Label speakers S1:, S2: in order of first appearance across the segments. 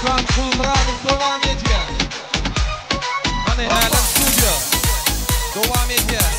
S1: Arslan Kulmyradow dowam edýär. Hany Älem studio dowam edýär.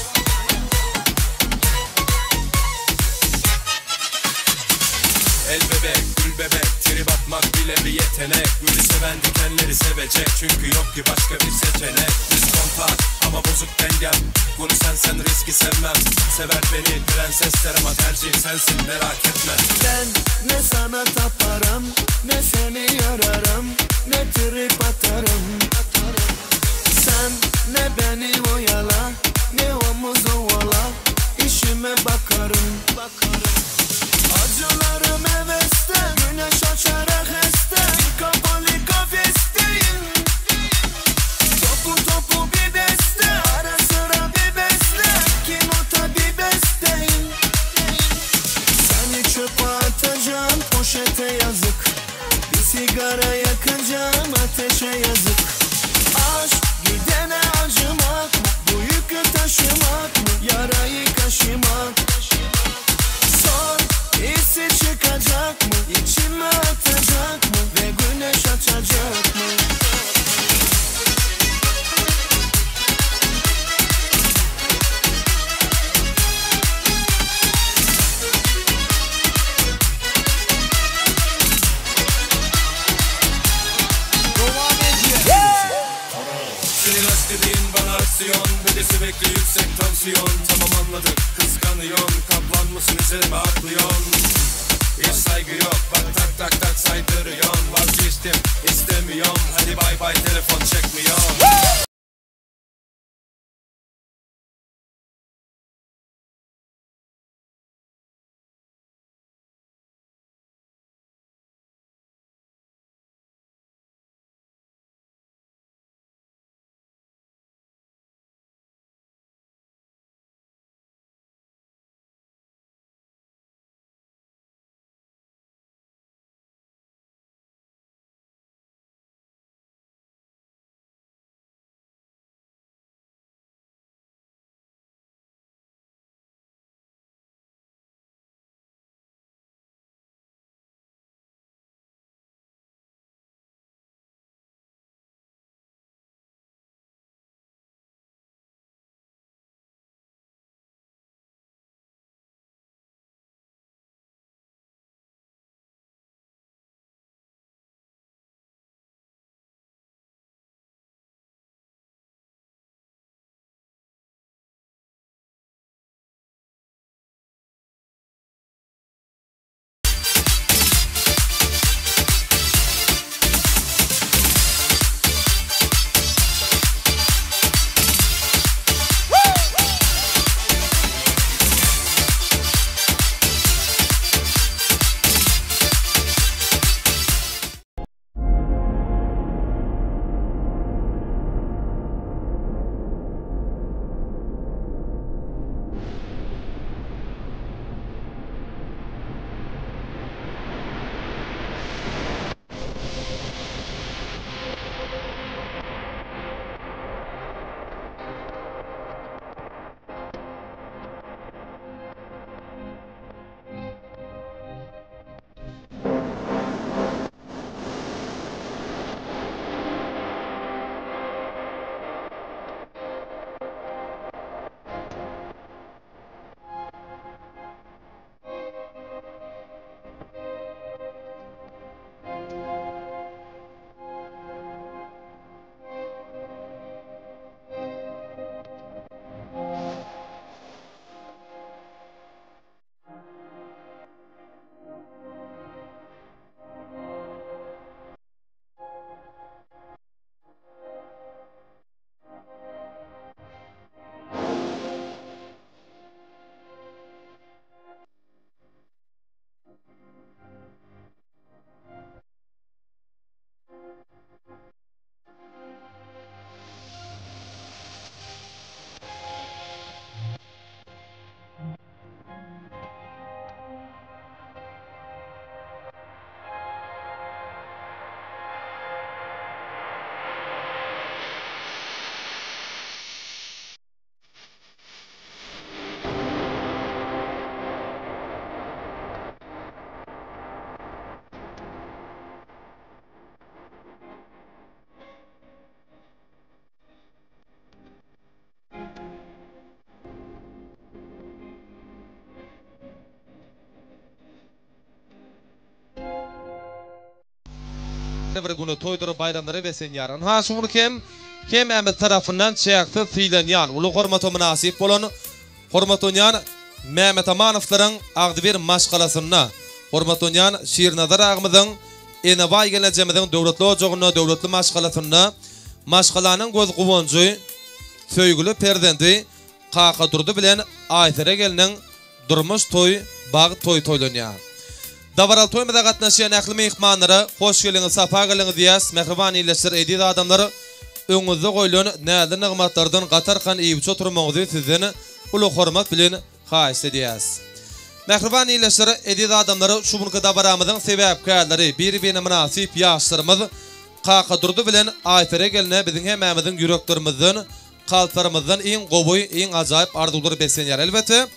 S2: El bebek, gül bebek, trip atmak bile bir yetenek. Gülü seven dikenleri sevecek, çünkü yok ki başka bir seçenek. Düz kontak ama bozuk dengem. Konu sensen riski sevmem. Sever beni prensesler ama tercihim sensin, merak etme.
S3: Ben ne sana taparım, ne seni yararım, ne trip atarım. Sen ne beni oyala, ne omuz ovala, işime bakarım. Acılarım heveste, güneş açar aheste, kapalı kafesteyim. Topu topu bir beste, ara sıra bir besle, ki nota bir besteyim. Seni çöpe atacağım, poşete yazık. Bir sigara yakacağım, ateşe yazık. Aşk gidene acımak mı? Bu yükü taşımak mı? Yarayı kaşımak. Son hissi çıkacak mı? İçime atacak mı? Ve güneş açacak mı?
S1: Dowam edýär.
S2: Senin aşk dediğin bana aksiyon. Bir de sürekli yüksek tansiyon. Tamam anladık, kıskanıyorsun. Kaplan mısın üzerime atlıyorsun? Hiç saygı yok, bak tak tak tak saydırıyorsun. Vazgeçtim, istemiyorum. Hadi bay bay, telefon çekmiyorum.
S1: Her bir güni toýdur baýramlara beslenýär. Ynha şu günki hem hemmämiz tarapyndan çäksiz sylanýan, uly hormata mynasyp bolan, hormatlanýan Mämetamanowlaryň agzybir maşgalasynda, hormatlanýan Şirnazar agymyzyň, Enebaý gelnejemiziň döwletli ojagynda, döwletli maşgalasynda maşgalanyň göz guwanjy, söýgüli perzendi Kakadurdy bilen Aýsere gelniň Durmuş toý, bagt toýy toýlanýar. Dabaraly toýumyza gatnaşýan ähli myhmanlara hoş geldiňiz, sapa geldiňiz diýýäs. Mähriban ildeşler, eziz adamlar, öňüňizde goýlan näzli nygmatlardan gatarkan iýip-içip oturmagyňyzy sizden uly hormat bilen haýyşt edýäs. Mähriban ildeşler, eziz adamlar, şu günki dabaramyzyň sebäpkärleri, bir-birine mynasyp ýaşlarymyz Kakadurdy bilen Aýsere gelne biziň hemmämiziň ýüreklerimizden Kalplarymyzdan iň gowy, iň ajaýyp arzuwlar beslenýär. Elbetde,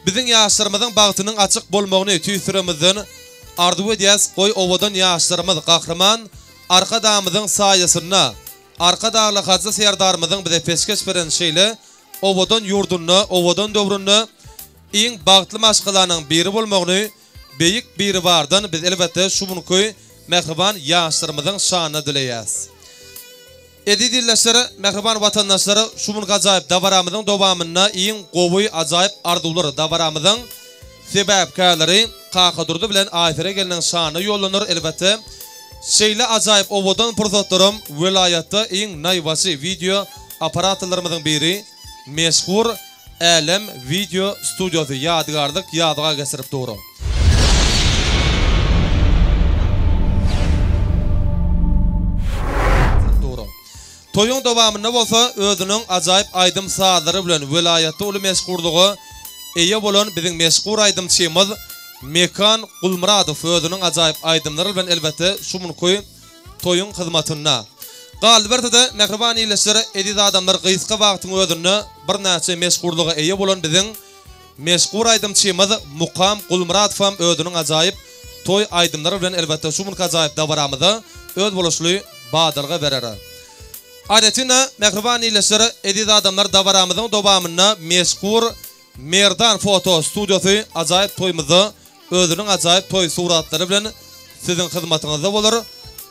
S1: biziň ýaşlarymyzyň bagtynyň açyk bolmagyny tüýs ýüregimizden arzuw edýäs. Goý, owadan ýaşlarymyz Gahryman Arkadagymyzyň saýasynda, Arkadagly Hajy Serdarymyzyň bize peşgeş beren şeýle owadan ýurdunda, owadan döwründe iň bagtly maşgalanyň biri bolmagyny Beýik Biribardan biz elbetde şu günki mähriban ýaşlarymyzyň şanyna dileýäs. Eziz ildeşler, mähriban watandaşlar, şu günki ajaýyp dabaramyzyň dowamynda iň gowy ajaýyp arzuwlar dabaramyzyň sebäpkärleri Kakadurdy bilen Aýsere gelniň şanyna ýollanar, elbetde, şeýle ajaýyp owadan pursatlaram welaýatda iň naýbaşy wideo operatorlarymyzyň biri meşhur Älem wideo studiýasy ýadygärlik ýazga geçirip dur. Toýuň dowamynda bolsa özüniň ajaýyp aýdym-sazlary bilen welaýatda uly meşhurlyga eýe bolan biziň meşhur aýdymçymyz Mekan Gulmyradow özüniň ajaýyp aýdymlary bilen elbetde şu günki toýuň hyzmatynda. Galyberse-de, mähriban ildeşler, eziz adamlar gysga wagtyň özünde birnäçe meşhurlyga eýe bolan biziň meşhur aýdymçymyz Mukam Gulmyradowam özüniň ajaýyp toý aýdymlary bilen elbetde şu günki ajaýyp dabaramyza özboluşly badalga berer. Aýratyn-da, mähriban ildeşler, eziz adamlar dabaramyzyň dowamynda meşhur Merdan foto studiýasy ajaýyp toýumyzda özüniň ajaýyp toý suratlary bilen siziň hyzmatyňyzda bolar.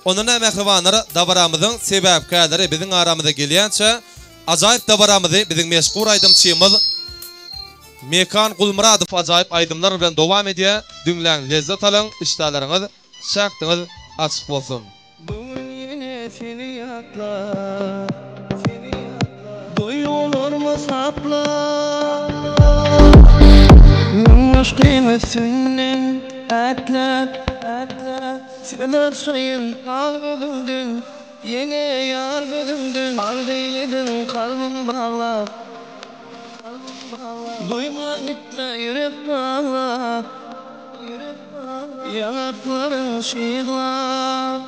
S1: Onda nä mähribanlar dabaramyzyň sebäpkärleri biziň aramyza gelýänçä ajaýyp dabaramyzy biziň meşhur aýdymçymyz Mekan Gulmyradow ajaýyp aýdymlar bilen dowam edýär. Diňläň lezzet alyň işdäleriňiz Şähdiňiz açyk bolsun.
S3: Bu gün ýene seni ýatlap, Duýgularmy saplap. Müň yşkyň üstünden ätläp, Söz açaýyn al gözüňden, Ýene ýar gözüňden. Arz eýlediň kalbym baglap, Duýman gitme ýürek baglap. Ýaňaklaryň şyglap,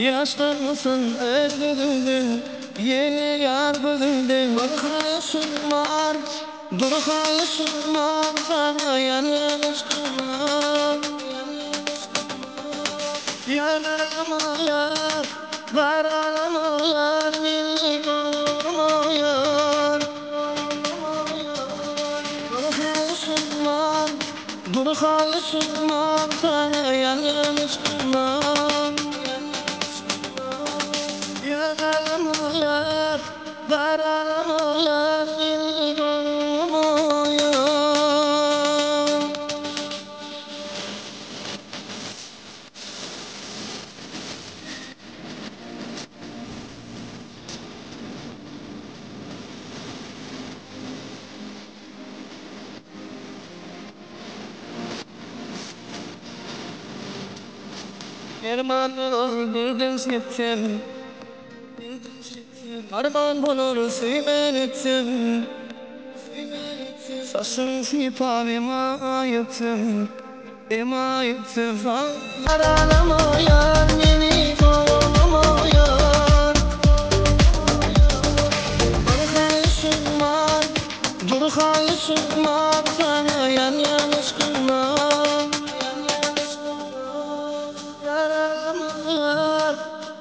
S3: Ýaşlarmysyn öz gözüňden, Ýene ýar gözüňden. Bir haýyşym bar, bir haýyşym bar, Saňa ýanýan yşkym bar. Ýaralama ýar, garalama ýar, Meni gorama ýar. Bir haýyşym bar, bir haýyşym bar, Saňa ýanýan yşkym bar. Ýaralama ýar, garalama ýar, Meni gorama ýar. Perman bolar birden sepsem, Arman bolar söýmän ötsem, Saçyň sypap emaý öpsem, Emaý öpsem. Aralama ýar meni zorlama ýar Bir haýyşym bar bir haýyşym bar saňa ýanýan yşkymdan Ýaralama ýar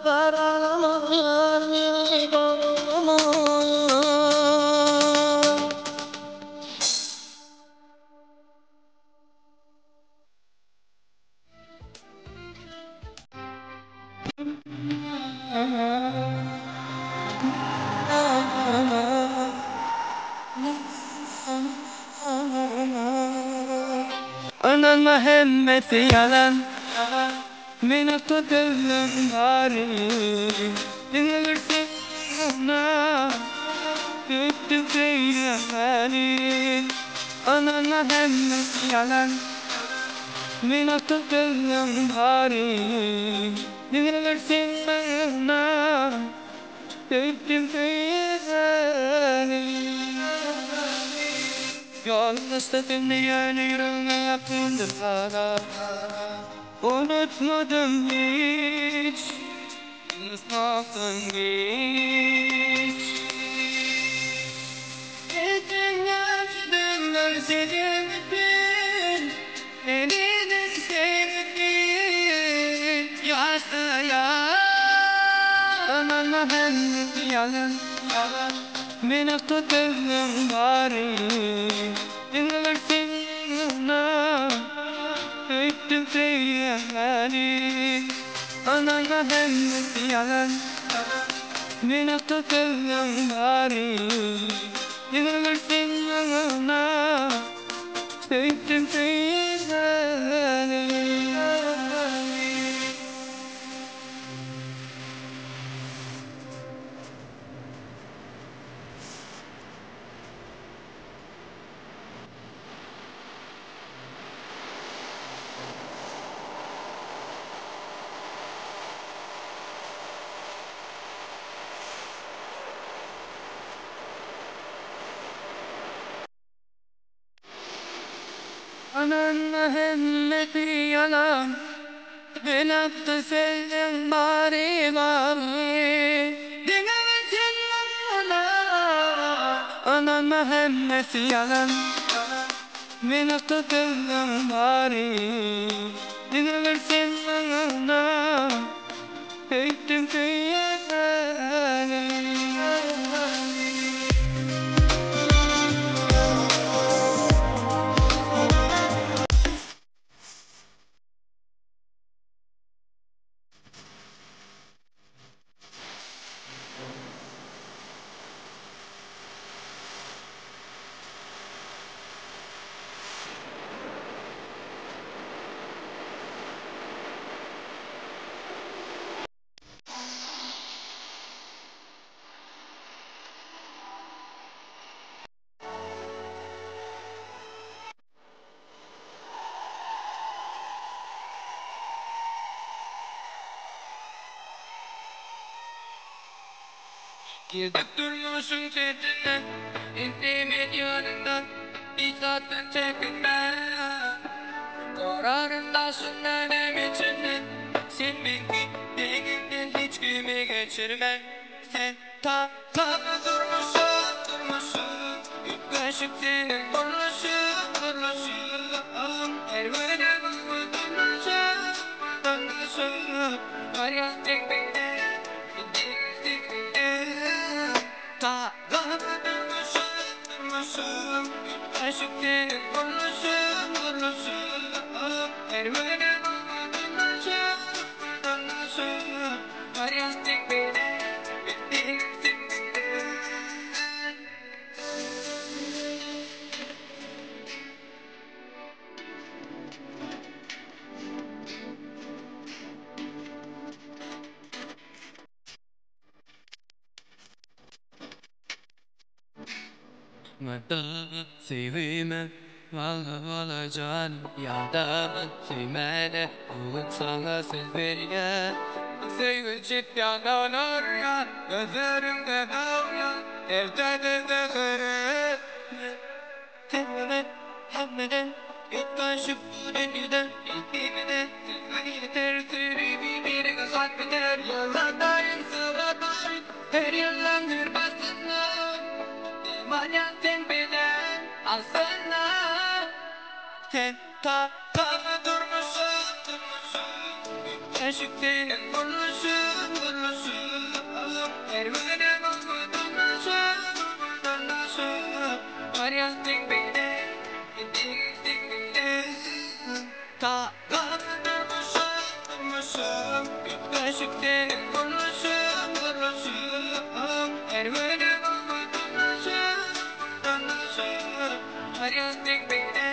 S3: garalama ýar meni zorlama ýar. Ynanma hemmesi ýalan Men hakda sözleriň bary Diňe bir sen ynanma Söýüpdim söýmeli Ynanma hemmesi ýalan Men hakda sözleriň bary Diňe bir sen ynanma Söýüpdim söýmeli Ýalňyşda sende ýöne ýüregime ýakyndyr hala Unutmadym hiç Unutmakdan giç Bütün ýaşadymlar seniň üçin Meniň sevgim ýaşaýar Ynanma hemmesi ýalan Men hakda sözleň bary Diňe bir sen ynanma Söýüpdim söýýäni Ynanma hemmesi ýalan Men hakda sözleň bary Diňe bir sen ynanma Söýüpdim söýýäni. Ynanma hemmesi ýalan Men hakda sözleň bary bary Diňe bir sen ynanma Ynanma hemmesi ýalan Men hakda sözleň bary Diňe bir sen ynanma Söýüpdim söýýäni. Girdik durmuşyň çetine, Indi men ýanyňda, hiç zatdan çekinme. Goraryn daşyndan hem içinden, Sen meňki, deňiňden hiç kimi geçirme. Sen ta-ta durmuşyň, durmuşyň, Üýtgeşik seniň gurluşyň, gurluşyň. Her güne durmuşyň, durmuşyň, Barýan deňiňden. Söýgüme bagly bolajan Ýada söýmäne bu gün saňa söz berýän Söýgi çekýän olarýan Gözleriňde dagýan Erte-de Hemmeden hemmeden Üýtgeşik bu dünýede Ilkimide Söýgi ýeter Söýgi bir-biriňe hat biter Ýalandaýyn sygadar Her ýylyň her paslynda Dem alýan sen bilen aslynda Sen ta-ta durmuşym durmuşym Üýtgeşik seniň gurluşyň gurluşyň Her günem durmuşym durmuşym Barýan seň bilen seň bilen Ta Barýan deň beýle,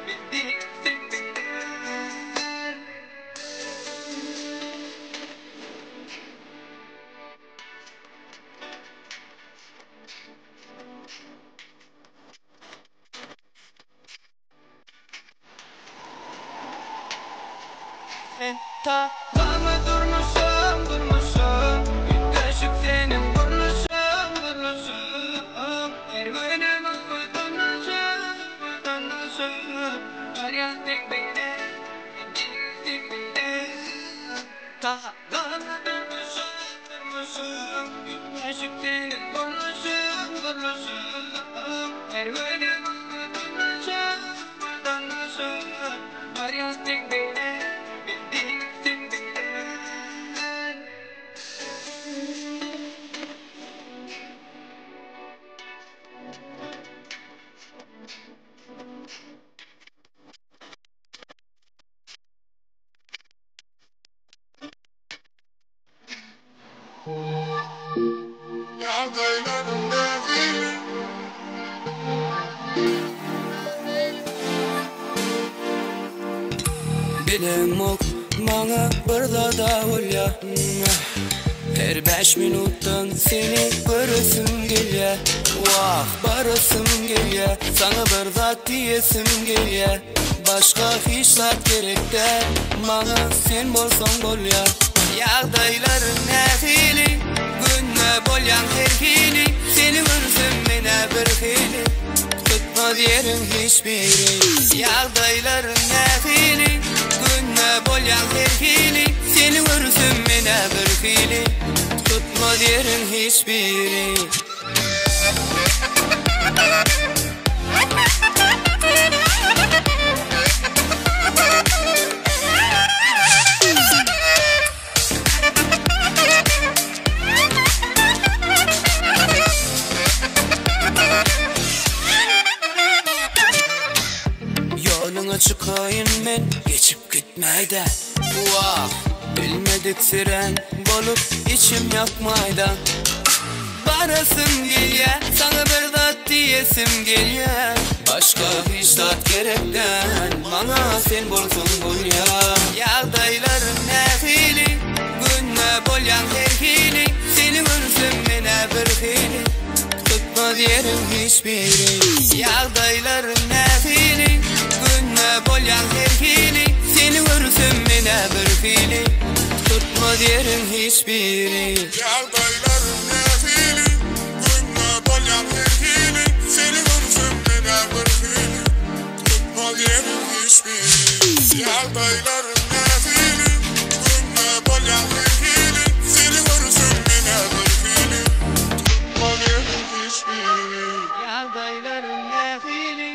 S3: bildiň sen menden. Tagamy durmuşym, durmuşym, Üýtgeşik seniň gurluşyň, gurluşyň. Her günüm owadanlaşyp, owadanlaşyp, Barýan deň beýle, bildiň menden. Tagamy durmuşym, durmuşym, Üýtgeşik seniň gurluşyň, gurluşyň. Her günüm owadanlaşyp, owadanlaşyp, Barýan deň beýle, bildiň sen menden.
S2: Ýagdaýlaryň nähili?
S3: Bilemok maňa bir zada bolýa Her bäş minutdan seni göresim gelýä Wah barasym gelýä Saňa bir zat diýesim gelýä Başga hiç zat gerek däl Maňa sen bolsaň bolýa Ýagdaýlar nähili Günde bolýaň her hili Seni görsem menä birhili Tutmaz ýeriň hiç biri Ýagdaýlar nähili Günde bolýaň her hili Seni görsem menä birhili Tutmaz ýeriň hiç biri. Ýoluňa çykaýyn men geçip gitmäýdä Wah, bilmedik siren bolup içim ýakmaýda Barasym gelýä, saňa bir zat diýesim gelýä Başga hiç zat gerek däl, maňa sen bolsaň bolýa Ýagdaýlar nähili, günde bolýaň her hili Seni görsem menä birhili, tutmaz ýeriň hiç biri Ýagdaýlar nähili, günde bolýaň her hili Seni görsem menä birhili, tutmaz ýeriň hiç biri.
S2: Ýagdaýlar nähili, günde bolýaň her hili Seni görsem menä birhili, tutmaz ýeriň hiç biri Ýagdaýlar nähili, günde bolýaň her hili Seni görsem menä birhili, tutmaz ýeriň hiç biri.
S3: Ýagdaýlar nähili?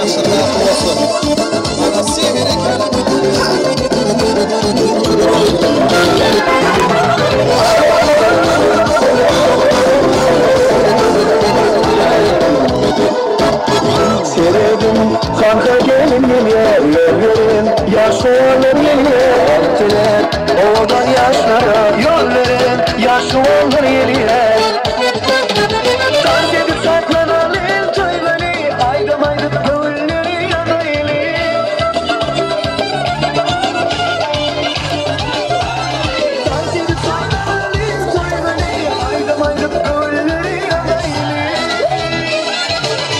S1: Ýaşlar bagtly bolsun. Malasy berekella.
S4: Serediň, hanha gelin gelýär, ýol beriň, ýaş oganlar gelýär. Bagt diläp, owadan ýaşlara ýol beriň, ýaş oganlar gelýär. Tans edip şatlanalyň toý güni, aýdym aýdyp göwünleri ýazaýly. Tans edip şatlanalyň toý güni, aýdym aýdyp göwünleri ýazaýly.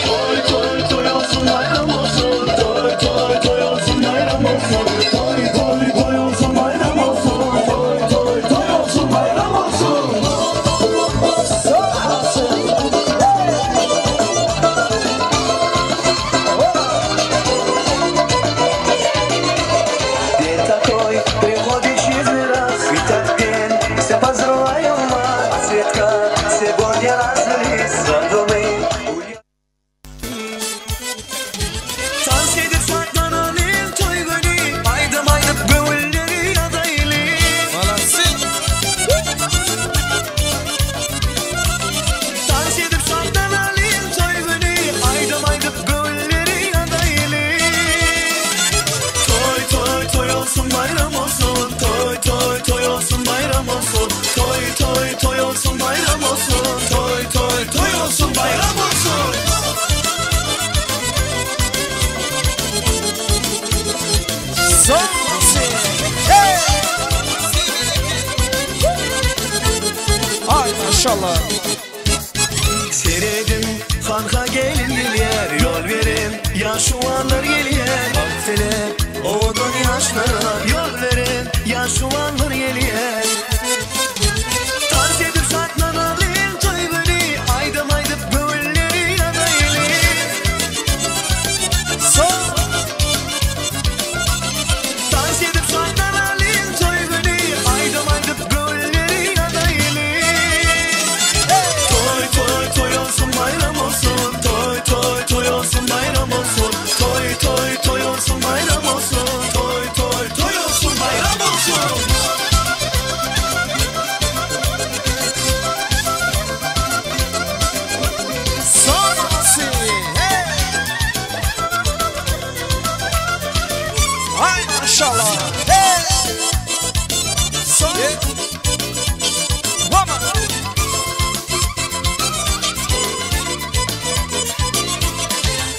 S4: Toý toý toý olsun bayram olsun Toý toý toý olsun bayram olsun Toý toý toý olsun bayram olsun Toý toý toý olsun bayram olsun День такой приходит через раз Ведь этот день все поздравляем вас Светка сегодня разлились за Tans edip şatlanalyň toý güni Aýdym aýdyp göwünleri ýazaýly
S1: Malasy.
S4: Tans edip şatlanalyň toý güni Aýdym aýdyp göwünleri ýazaýly Toý toý toý olsun bayram olsun Toý toý toý olsun bayram olsun Toý toý toý olsun bayram olsun Toý toý toý olsun bayram olsun
S5: Ay maşallah.
S4: Serediň, hanha gelin gelýär, ýol beriň, ýaş oganlar gelýär. Bagt diläp, owadan ýaşlara ýol beriň, ýaş oganlar gelýär. Tans edip şatlanalyň toý güni, aýdym aýdyp göwünleri ýazaýly. Tans edip şatlanalyň toý güni, aýdym aýdyp göwünleri ýazaýly. Toý toý toý olsun bayram olsun Toý toý toý olsun bayram olsun Toý toý toý olsun bayram olsun Toý toý toý olsun bayram olsun
S5: Hey. Ay maşallah. Hey. Son. Woman.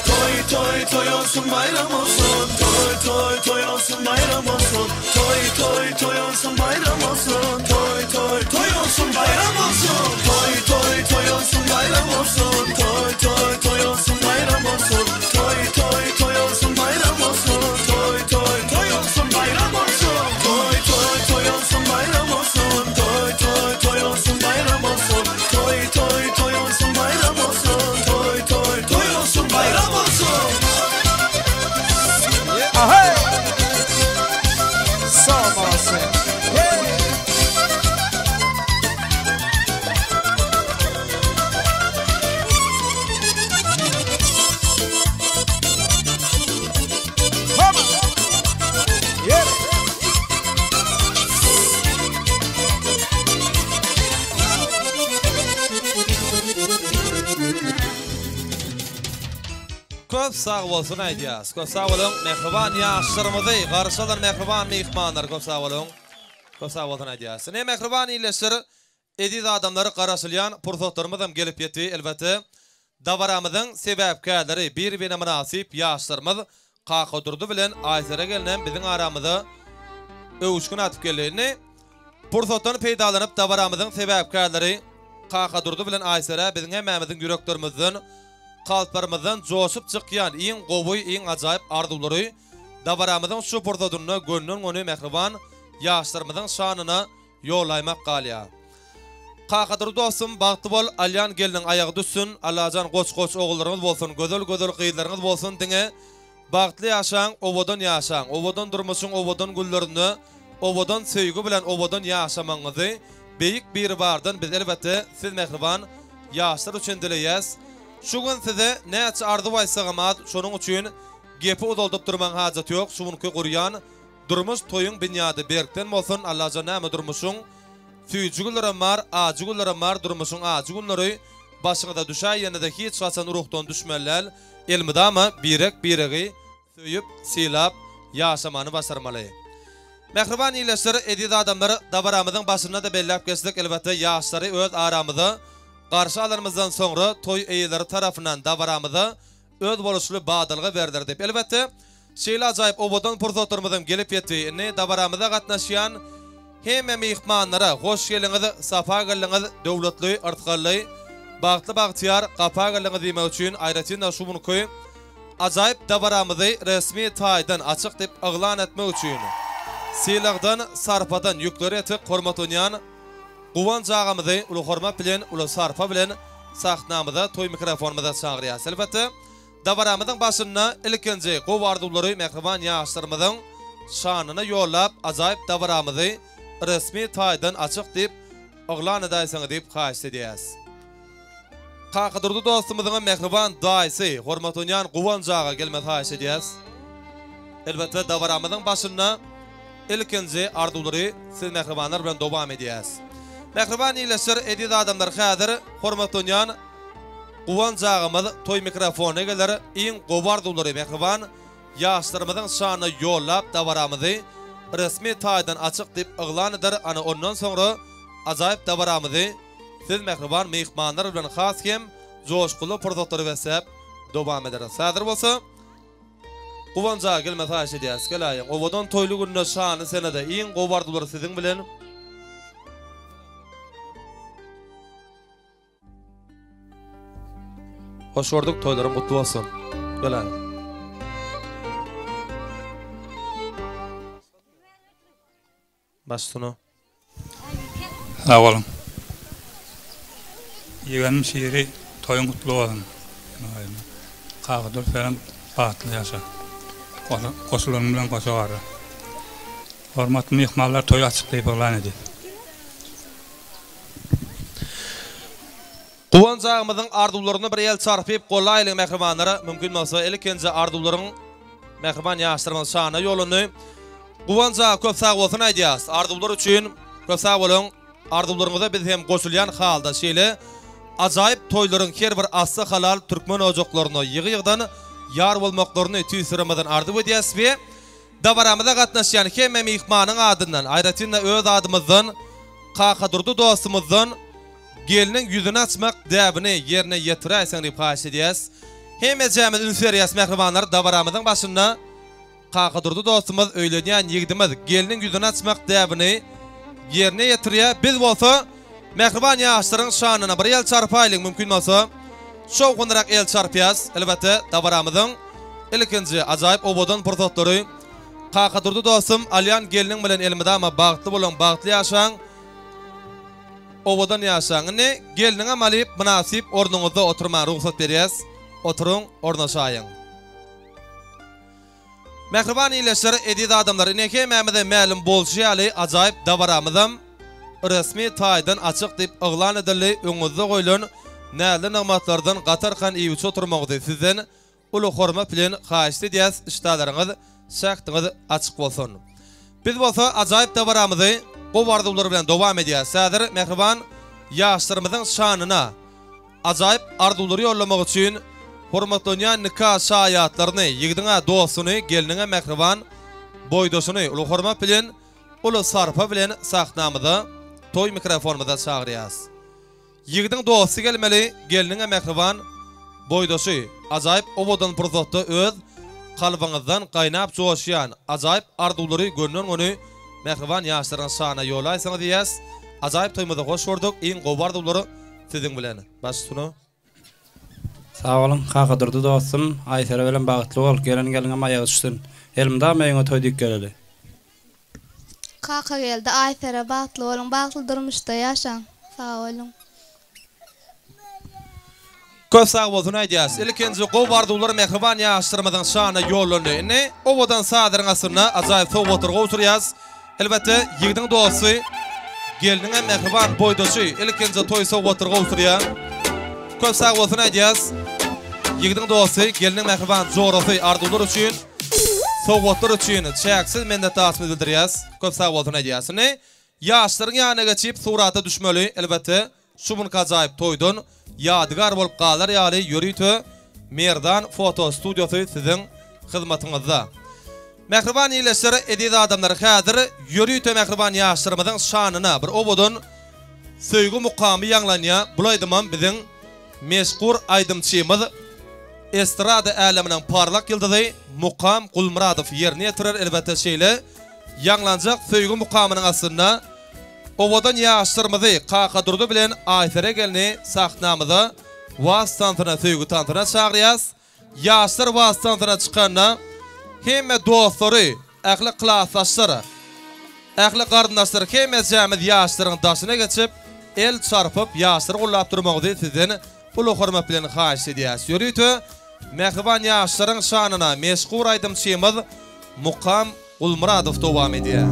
S4: Toý toý toý olsun bayram olsun Toý toý toý olsun bayram olsun Toý toý toý olsun bayram olsun Toý toý toý olsun bayram olsun Toý toý toý olsun bayram olsun Toý toý toý olsun bayram olsun Toý toý toý olsun bayram olsun Toý toý toý olsun bayram olsun Toý toý toý olsun bayram olsun Toý toý toý olsun bayram olsun Toý toý toý olsun bayram olsun Toý toý toý olsun bayram olsun
S5: Ahey. Sağ olasın. Hey. Come on. Yeah.
S1: Köp sag bolsun aýdýas. Köp sag boluň mähriban ýaşlarymyzy garşy alan mähriban myhmanlar köp sag boluň. Köp sag bolsun aýdýas. Ine mähriban ildeşler, eziz adamlar garaşylýan pursatlarymyzam gelip ýetdi. Elbetde dabaramyzyň sebäpkärleri bir-birine mynasyp ýaşlarymyz Kakadurdy bilen Aýsere gelnem biziň aramyza öwüşgin atyp geldi. Indi pursatdan peýdalanyp dabaramyzyň sebäpkärleri Kakadurdy bilen Aýserä biziň hemmämiziň ýüreklerimizden Kalplarymyzdan joşup çykýan iň gowy, iň ajaýyp arzuwlary dabaramyzyň şu pursadynda gönden-göni mähriban ýaşlarymyzyň şanyna ýollaýmak galýar. Kakadurdy dostum, bagtly bol, alýan gelniň aýagy düşsün, Allajan goç-goç ogullaryňyz bolsun, gözel-gözel gyzlaryňyz bolsun, diňe bagtly ýaşaň, owadan ýaşaň, owadan durmuşyň owadan günlerinde owadan söýgi bilen owadan ýaşamagyňyzy Beýik Biribardan biz elbetde siz mähriban ýaşlar üçin dileýäs. Şu gün size näçe arzuw aýtsagam az, şonuň üçin gepi uzaldyp durmaň hajaty ýok, şu günki gurýan durmuş toýuň binýady berkden bolsun, Allajan näme durmuşyň süýji günlerem bar, ajy günlerem bar, durmuşyň ajy günleri başyňyza düşäýende-de hiç haçan ruhdan düşmeli däl, elmydama birek-biregi söýüp, sylap ýaşamany başarmaly. Mähriban ildeşler, eziz adamlar, dabaramyzyň başynda-da belläp geçdik, elbetde ýaşlary öz aramyza garşy alanymyzdan soňra toý eýeleri tarapyndan dabaramyza özboluşly badalga berler diýip. Elbetde, şeýle ajaýyp owadan pursatlarymyzam gelip ýetdi. Indi dabaramyza gatnaşýan hemme myhmanlara hoş geldiňiz, sapa geldiňiz, döwletli, yrsgally, bagtly-bagtyýar gapa geldiňiz diýmek üçin aýratyn-da şu günki Ajaýyp dabaramyzy resmi taýdan açyk diýip yglan etmek üçin sylagdan, sarpadan ýükleri ýetik hormatlanýan Guwanç agamyzy uly hormat bilen, uly sarpa bilen sahnamyza, toý mikrofonymyza çagyrýas. Elbetde, dabaramyzyň başynda ilkinji gowy arzuwlary mähriban ýaşlarymyzyň şanyna ýollap, ajaýyp dabaramyzy resmi taýdan açyk diýip yglan edäýseňiz diýip haýyşt edýäs. Kakadurdy dostumyzyňam mähriban daýysy, hormatlanýan Guwanç aga gelmegi haýyş edýäs. Elbetde dabaramyzyň başynda ilkinji arzuwlary siz mähribanlar bilen dowam edýäs. Mähriban ildeşler, eziz adamlar häzir hormatlanýan Guwanç agamyz toý mikrofonyna geler, iň gowy arzuwlary mähriban ýaşlarymyzyň şanyna ýollap dabaramyzy resmi taýdan açyk diýip yglan eder, ana ondan soňra ajaýyp dabaramyzy Siz mähriban myhmanlar bilen has hem joşgunly pursatlary besläp dowam ederis. Häzir bolsa Guwanç aga gelmegi haýyş edýäris. Geläýiň. Owadan toýly günde şanly senede iň gowy arzuwlar siziň bilen. Hoş gördük, toýlaryň gutly bolsun. Geläýiň. Başsuna.
S6: Sag boluň. Ýegenim Şiri toýuň gutly bolsun. Kakadur senem bagtly ýaşa. Goşulanyň bilen goşa garra. Hormatly myhmanlar toýy açyk diýip yglan edýär.
S1: Guwanç agamyzyň arzuwlaryna bir el çarpyp gollaýlyň mähribanlar mümkin bolsa ilkinji arzuwlaryň mähriban ýaşlarymyz şanyna ýollandy. Guwanç aga köp sag bolsun aýdýas arzuwlar üçin köp sag boluň arzuwlaryňyza biz hem goşulýan halda şeýle ajaýyp toýlaryň her bir asly halal türkmen ojaklaryna ýygy ýygydan ýar bolmaklaryny tüýs ýüregimizden arzuw edýäs we Dabaramyza gatnaşýan hemme myhmanyň adyndan, aýratyn-da öz adymyzdan Kakadurdy dostumyzdan gelniň ýüzüni açmak däbini ýerine ýetiräýseň diýip haýyş edýäs. Hemmejämiz üns berýäs mähribanlar dabaramyzyň başynda Kakadurdy dostumyz öýlenýän ýigdimiz gelniň ýüzüni açmak däbini ýerine ýetirýär. Biz bolsa mähriban ýaşlaryň şanyna bir el çarpaýlyň mümkin bolsa şowhunlyrak el çarpýas. Elbetde dabaramyzyň ilkinji ajaýyp owadan pursatlary Kakadurdy dostum alýan gelniň bilen elmydama bagtly boluň bagtly ýaşaň. Owadan ýaşaň. Indi gelniňem alyp mynasyp ornuňyzda oturmaga rugsat berýäs. Oturyň, ornaşaýyň. Mähriban ildeşler, eziz adamlar, ine hemmämize mälim bolşy ýaly ajaýyp dabaramyzam resmi taýdan açyk diýip yglan edildi. Öňüňizde goýlan näzli nygmatlardan gatarkan iýip-içip oturmagyňyzy sizden Uly hormat bilen haýyşt edýäs işdalaryňyz şähdiňiz açyk bolsun. Biz bolsa ajaýyp dabaramyzy gowy arzuwlar bilen dowam edýäs. Häzir mähriban ýaşlarymyzyň şanyna ajaýyp arzuwlary ýollamak üçin hormatlanýan nika şaýatlaryny, ýigidiň-ä dostuny, gelniň-ä mähriban boýdaşyny uly hormat bilen, uly sarpa bilen sahnamyza, toý mikrofonymyza çagyrýas. Ýigidiň dosty gelmeli, gelniňem mähriban boýdaşy. Ajaýyp owadan pursatda öz kalbyňyzdan gaýnap joşýan ajaýyp arzuwlary gönden-göni mähriban ýaşlaryň şanyna ýolaýsaňyz diýýäs. Ajaýyp toýumyzda hoş gördük, iň gowy arzuwlar siziň bilen. Baş üstüne.
S6: Sag boluň Kakadurdy dostum, Aýsere bilen bagtly bol, gelen gelniňem aýagy düşsün. Elmydama öýüňe toý diýip geleli.
S7: Kakageldi Aýsere bagtly boluň bagtly durmuşda ýaşaň sag boluň.
S1: Köp sag bolsun aýdýas. Ilkinji gowy arzuwlar mähriban ýaşlarymyzyň şanyna ýollandy. Indi owadan sazlaryň astynda ajaýyp sowgatlary gowşurýas. Elbetde ýigidiň dosty, gelniňem mähriban boýdaşy ilkinji toý sowgatlary gowşurýar. Köp sag bolsun aýdýas. Ýigidiň dosty, gelniň mähriban jorasy arzuwlar üçin, sowgatlar üçin çäksiz minnetdarçylygymyzy bildirýäs. Köp sag bolsun aýdýas. Indi ýaşlaryň ýanyna geçip surata düşmeli, elbetde, şu günki ajaýyp toýdan ýadygär bolup galar ýaly ýörite Merdan foto studiýasy siziň hyzmatyňyzda. Mähriban ildeşler, eziz adamlar, häzir ýörite mähriban ýaşlarymyzyň şanyna bir owadan söýgi mukamy ýaňlanýar. Bul aýdymam biziň meşhur aýdymçymyz, estrada äleminiň parlak ýyldyzy Mukam Gulmyradow ýerine ýetirer. Elbetde şeýle ýaňlanjak söýgi mukamynyň astynda owadan ýaşlarymyzy Kakadurdy bilen Aýsere gelni sahnamyza was tansyna, söýgi tansyna çagyrýas. Ýaşlar wals tansyna çykanda hemme dostlary, ähli klasdaşlar, ähli garyndaşlar hemmejämiz ýaşlaryň daşyna geçip, el çarpyp ýaşlary gollap durmagyňyzy sizden uly hormat bilen haýyşt edýäs. Ýörite mähriban ýaşlaryň şanyna meşhur aýdymçymyz Mukam Gulmyradow dowam edýär.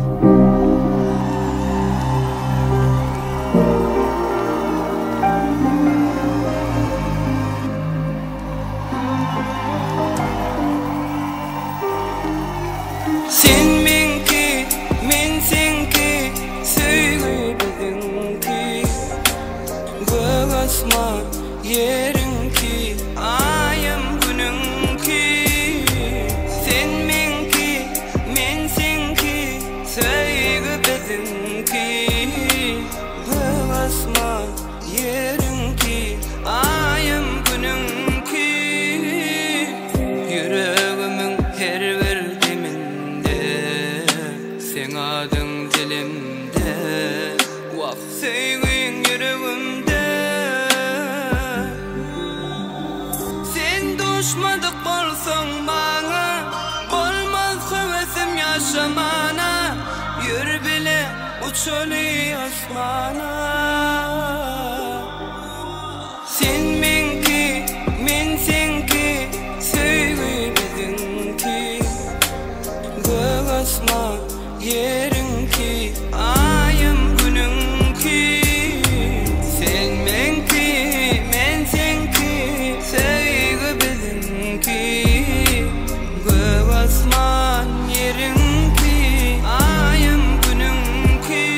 S3: Sen meňki, men seňki, söýgi biziňki. Gök asman ýeriňki, aýam günüňki. Sen meňki, men seňki, söýgi biziňki. Gök asman ýeriňki, aýam günüňki. Ýüregimiň her bir deminde, seň adyň dilimde. Wah, söýgiň ýüregimde. Sen duşmadyk bolsaň maňa, Bolmaz höwesim ýaşamana. Ýör bile uçaly asmana. Sen meňki, men seňki, Söýgi biziňki. Gök asman Ýeriňki, Aýam Günüňki. Sen meňki, men seňki, söýgi biziňki. Gök asman Ýeriňki, Aýam Günüňki.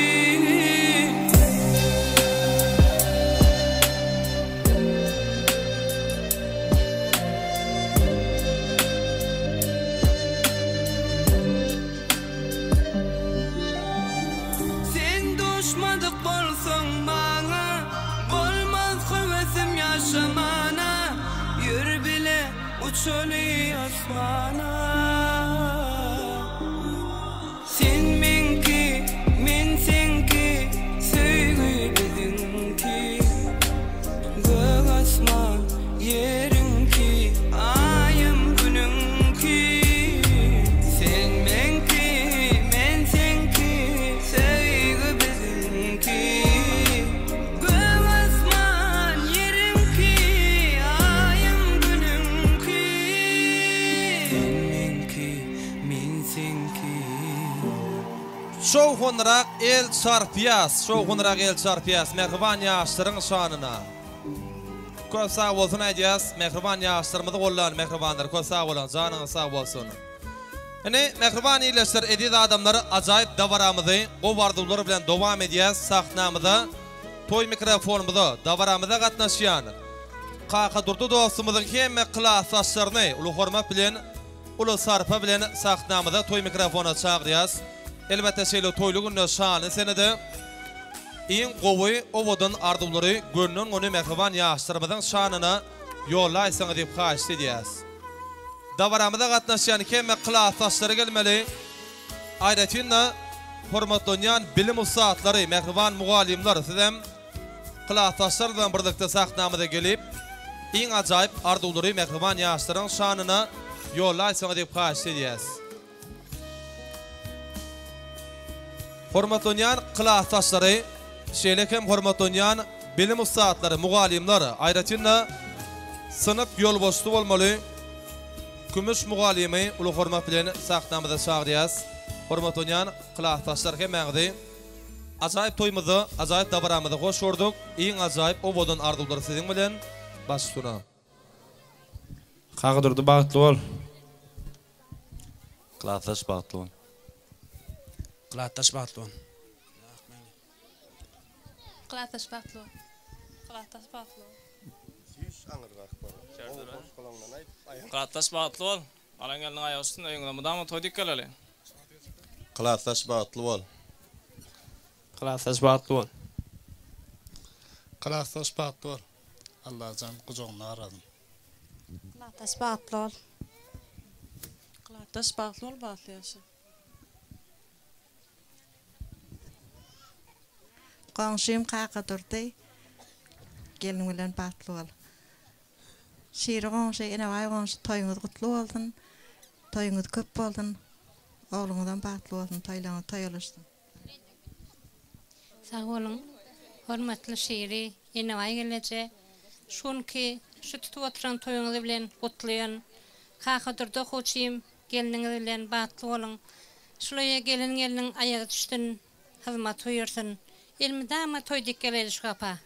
S3: Sen duşmadyk bolsaň maňa, Bolmaz höwesim ýaşamana, Ýör bile uçaly asmana. Sen meňki, men seňki, Söýgi biziňki. Gök asman Ýeriňki, Aýam Günüňki. Sen meňki, men seňki, söýgi biziňki. Gök asman Ýeriňki, Aýam Günüňki. Sen meňki, men seňki.
S1: Şowhunrak el çarpýas, şowhunrak el çarpýas mähriban ýaşlaryň şanyna. Köp sag bolsun aýdýas mähriban ýaşlarymyzy gollan mähribanlar köp sag boluň janyňyz sag bolsun. Ine mähriban ildeşler eziz adamlar ajaýyp dabaramyzy gowy arzuwlar bilen dowam edýäs sahnamyza toý mikrofonymyza dabaramyza gatnaşýan Kakadurdy dostumyzyň hemme klasdaşlaryny uly hormat bilen uly sarpa bilen sahnamyza toý mikrofona çagyrýas elbetde şeýle toýly günde şanly senede Iň gowy owadan arzuwlary gönden göni mähriban ýaşlarymyzyň şanyna ýollaýsaňyz diýip haýyşt edýäs. Dabaramyza gatnaşýan hemme klasdaşlary gelmeli. Aýratyn-da hormatlanýan bilim ussatlary, mähriban mugallymlar sizem klasdaşlar bilen birlikde sahnamyza gelip iň ajaýyp arzuwlary mähriban ýaşlaryň şanyna ýollaýsaňyz diýip haýyşt edýäs. Hormatlanýan klasdaşlary, şeýle hem hormatlanýan bilim ussatlary, mugallymlar, aýratyn-da, synp ýolbaşçysy bolmaly Kümüş mugallymy uly hormat bilen sahnamyza çagyrýas. Hormatlanýan klasdaşlar hemmäňizi ajaýyp toýumyzda, ajaýyp dabaramyzda hoş gördük. Iň ajaýyp owadan arzuwlar siziň bilen. Baş üstüne.
S8: Kakadurdy bagtly bol.
S9: Klasdaş bagtly bol.
S10: Klasdaş bagtly bol.
S11: Klasdaş bagtly bol. Klasdaş bagtly bol.
S12: Klasdaş bagtly bol. Alan gelniň aýagy üstünde öýüňize mydama toý dik geleli.
S9: Klasdaş bagtly bol.
S8: Klasdaş bagtly bol.
S13: Klasdaş bagtly bol. Allajan gujagynda garradyn.
S14: Klasdaş bagtly bol.
S15: Klasdaş bagtly bol bagtly ýaşa.
S16: Goňşym Kakadurdy gelin bilen bagtly bol. Şiri goňşy Enebaý goňşy toýuňyz gutly bolsun. Toýuňyz köp bolsun. Ogluňyzam bagtly bolsun toýlaryňyz toýalaşsyn.
S17: Sag boluň hormatly Şiri Enebaý gelneje şu günki şu tutup oturan toýuňyz bilen gutlaýan Kakadurdy okuwçym gelniňiz bilen bagtly boluň şul öýe gelen gelniň aýagy düşsün hyzmat buýursyn elmydama toý dik geläýli şu gapa.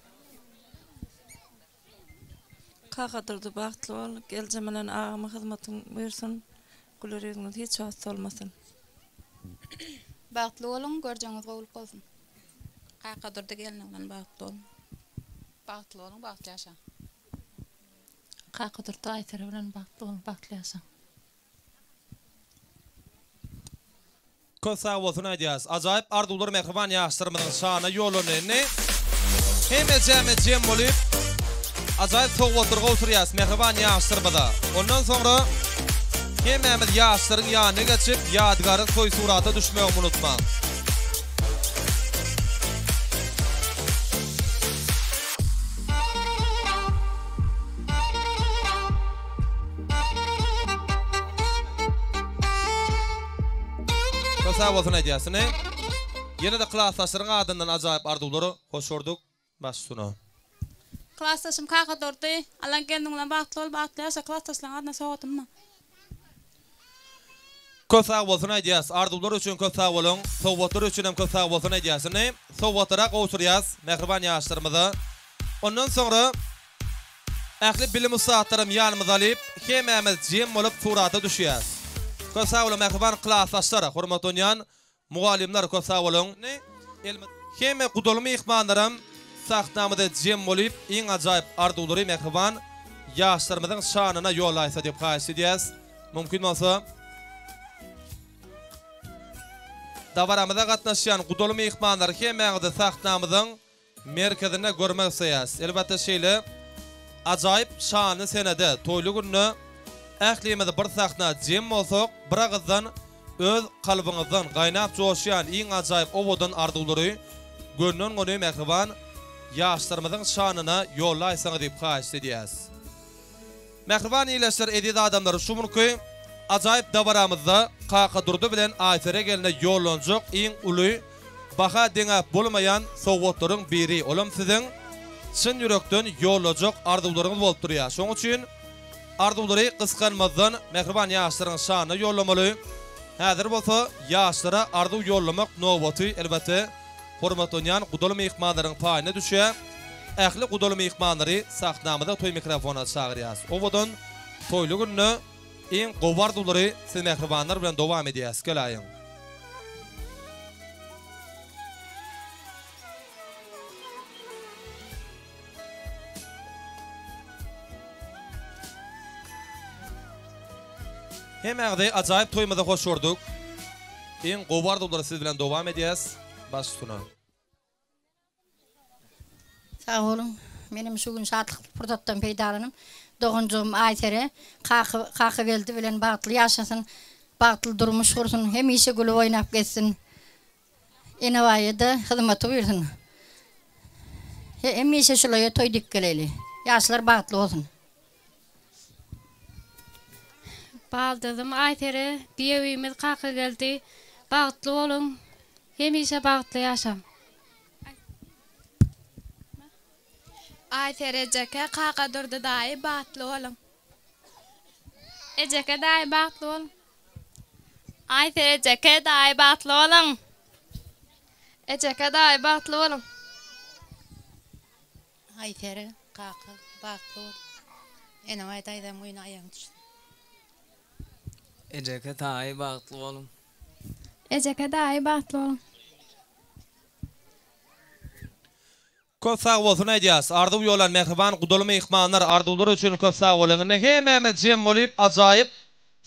S15: Kakadurdy bagtly bol, geljem bilen agama hyzmatyň buýursyn, güler ýüzüňiz hiç wagt solmasyn.
S11: Bagtly boluň, görjegiňiz gowulyk bolsun. Kakadurdy gelni bilen bagtly boluň. Bagtly boluň, bagtly ýaşaň.
S18: Kakadurdy Aýsere bilen bagtly boluň, bagtly ýaşaň.
S1: Köp sag bolsun aýdýas. Ajaýyp arzuwlar mähriban ýaşlarymyzyň şanyna ýollandy. Indi hemmejämiz jem bolup ajaýyp sowgatlar gowşurýas mähriban ýaşlarymyza. Ondan soňra hemmämiz ýaşlaryň ýanyna geçip ýadygärlik toý surata düşmegi unutmaň. Köp sag bolsun aýdýas ine. Ýene-de klasdaşlaryň adyndan ajaýyp arzuwlary hoş gördük. Baş üstüne.
S11: Klasdaşym Kakadurdy, Allaň gelniň bilen bagtly bol, bagtly ýaşa, klasdaşlaryň adyna sowgadym bar.
S1: Köp sag bolsun aýdýas. Arzuwlar üçin köp sag boluň. Sowgatlar üçin hem köp sag bolsun aýdýas. Indi sowgatlara gowşurýas mähriban ýaşlarymyza. Ondan soňra Ähli bilim ussatlaram ýanymyza alyp, hemmämiz jem bolup surata düşýäs. Köp sag boluň mähriban klasdaşlar, hormatlanýan mugallymlar köp sag boluň. Hemme gudaly myhmanlaram sahnamyza jem bolyp iň ajaýyp arzuwlary mähriban ýaşlarymyzyň şanyna ýollaýsa diýip haýyşt edýäs. Mümkin bolsa dabaramyza gatnaşýan gudaly myhmanlar hemmäňizi sahnamyzyň merkezinde görmek isleýäris. Elbetde şeýle ajaýyp şanly senede, toýly günde ählimiz bir sahna jem bolsak, bir agyzdan öz kalbyňyzdan gaýnap joşýan iň ajaýyp owadan arzuwlary gönden-göni mähriban ýaşlarymyzyň şanyna ýollaýsaňyz diýip haýyşt edýäris. Mähriban ildeşler, eziz adamlar, şu günki ajaýyp dabaramyzda Kakadurdy bilen Aýsere gelne ýollanjak iň uly, baha deňäp bolmaýan sowgatlaryň biri, olam siziň çyn ýürekden ýollajak arzuwlaryňyz bolup durýar. Şonuň üçin arzuwlary gysganmazdan mähriban ýaşlaryň şanyna ýollamaly. Häzir bolsa ýaşlara arzuw ýollamak nobaty, elbetde, Hormatlanýan gudaly myhmanlaryň paýyna düşýär. Ähli gudaly myhmanlary sahnamyza toý mikrofona çagyrýas. Owadan toýly günde iň gowy arzuwlary siz mähribanlar bilen dowam edýäs. Geläýiň. Hemmäňizi ajaýyp toýumyza hoş gördük. Iň gowy arzuwlary siz bilen dowam edýäs. Baş üstüne.
S17: Sag boluň. Menem şu gün şatlykly pursatdan peýdalanyp, doganjygym Aýsere, Kaka, Kakageldi bilen bagtly ýaşasyn, bagtly durmuş gursun, hemişe gülüp oýnap gezsin. Enebaýa-da hyzmaty buýrsyn. Hemişe şulaýa toý dik geleli. Ýaşlar bagtly bolsun.
S19: Baldyzym Aýsere, giýewimiz Kakageldi, bagtly boluň, hemişe bagtly ýaşaň.
S7: Aýsere ejeke, Kakadurdy daýy bagtly boluň.
S19: Ejeke daýy bagtly boluň.
S7: Aýsere ejeke daýy bagtly boluň. Ejeke daýy bagtly boluň.
S18: Aýsere kaka bagtly bol. Enebaý daýzam güýne aýagyň düşsün.
S12: Ejeke daýy bagtly boluň.
S7: Ejeke daýy bagtly boluň.
S1: Köp sag bolsun aýdýas. Arzuw ýollan mähriban gudaly myhmanlar arzuwlar üçin köp sag boluň. Indi hemmämiz jem bolyp ajaýyp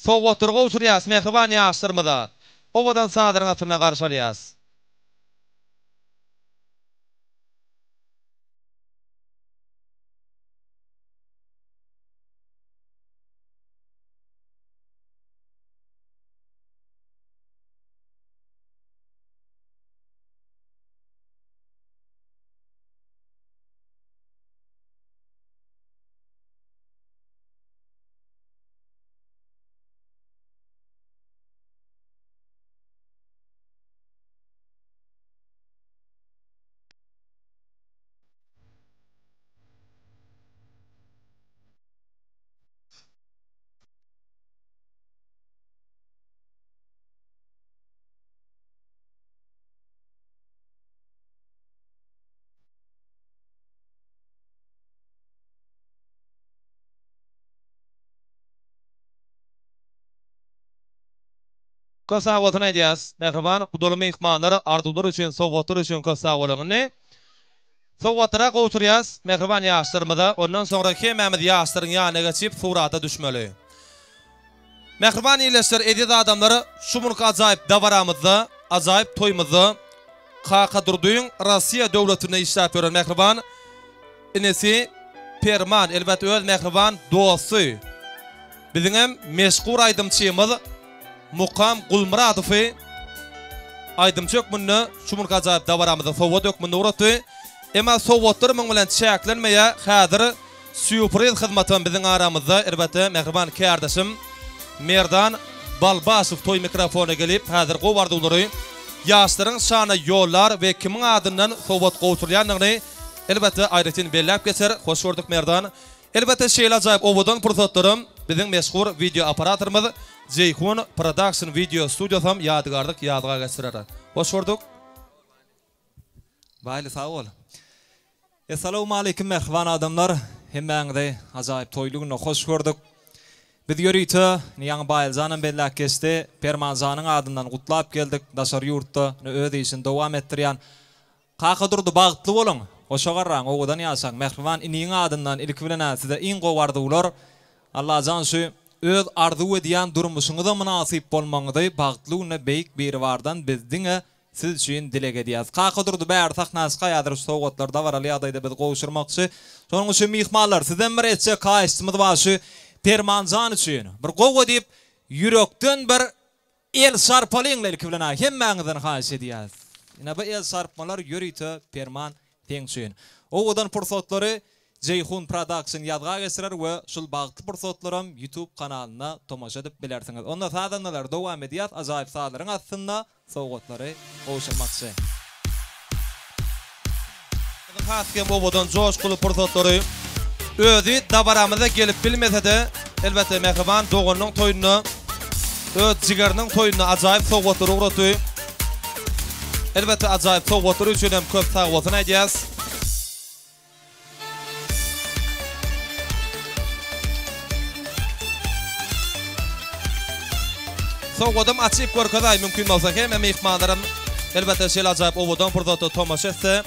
S1: sowgatlary gowşurýas mähriban ýaşlarymyza. Owadan sazlaryň astynda garşy alýas. Köp sag bolsun aýdýas. Mähriban gudaly myhmanlar arzuwlar üçin sowgatlar üçin köp sag boluň. Indi sowgatlary gowşurýas mähriban ýaşlarymyza. Ondan soňra hemmämiz ýaşlaryň ýanyna geçip surata düşmeli. Mähriban ildeşler eziz adamlar şu günki ajaýyp dabaramyzda ajaýyp toýumyzda Kakadurdyň Rossiýa döwletinde işläp ýören mähriban inisi Perman elbetde öz mähriban dosty biziňem meşhur aýdymçymyz Mukam Gulmyradowy aýdymçy hökmünde şu günki ajaýyp dabaramyzda sowgat hökmünde ugratdy. Emma sowgatlar muň bilen çäklenmeýär. Häzir sýupriz hyzmatam biziň aramyzda elbetde mähriban kärdeşim Merdan Balbaşow toý mikrofona gelip häzir gowy arzuwlary ýaşlaryň şanyna ýollar we kimiň adyndan sowgat gowşurylýandygyny elbetde aýratyn belläp geçer. Hoş gördük Merdan. Elbetde şeýle ajaýyp owadan pursatlaram biziň meşhur wideo operatorymyz Jeýhun Production wideo studiýasam ýadygärlik ýazga geçirer. Hoş gördük.
S20: Baýly sag bol. Essalawmaleýkim mähriban adamlar. Hemmäňizi ajaýyp toýly günde hoş gördük. Biz ýörite, indi ýaňy Baýlyjanam belläp geçdi, Permanjanyň adyndan gutlap geldik, daşary ýurtda öz işini dowam etdirýän Kakadurdy bagtly boluň, goşa garraň, owadan ýaşaň, mähriban iniň adyndan ilki bilen-ä size iň gowy arzuwlar, Allajan şu öz arzuw edýän durmuşyňyza mynasyp bolmagyňyzy bagtly günde Beýik Biribardan biz diňe siz üçin dileg edýäs. Kakadurdy bäri sahna çykaýadyr şu sowgatlary dabaraly ýagdaýda biz gowşurmakçy. Şonuň üçin myhmanlar sizden bir etjek haýyştymyz bar şu Permanjan üçin bir gowy diýip ýürekden bir El çarpalyňla ilki bilen-ä hemmäňizden haýyş edýäs. Ine bu el çarpmalar ýörite Perman seň üçin. Owadan pursatlary Jeýhun Production ýazga geçirer we şul bagtly pursatlaram YouTube kanalynda tomaşa edip bilersiňiz. Onda sazandalar dowam edýäs ajaýyp sazlaryň astynda sowgatlary gowşurmakçy.
S1: Has hem owadan joşguly pursatlary özi dabaramyza gelip bilmese-de, elbetde mähriban doganynyň toýunda, öz jigeriniň toýunda ajaýyp sowgatlary ugratdy. Elbetde ajaýyp sowgatlary üçin hem köp sagbolsun aýdýas. Sowgadam açyp görkezaý mümkin bolsa hemme myhmanlaram elbetde şeýle ajaýyp owadan pursatda tomaşa etse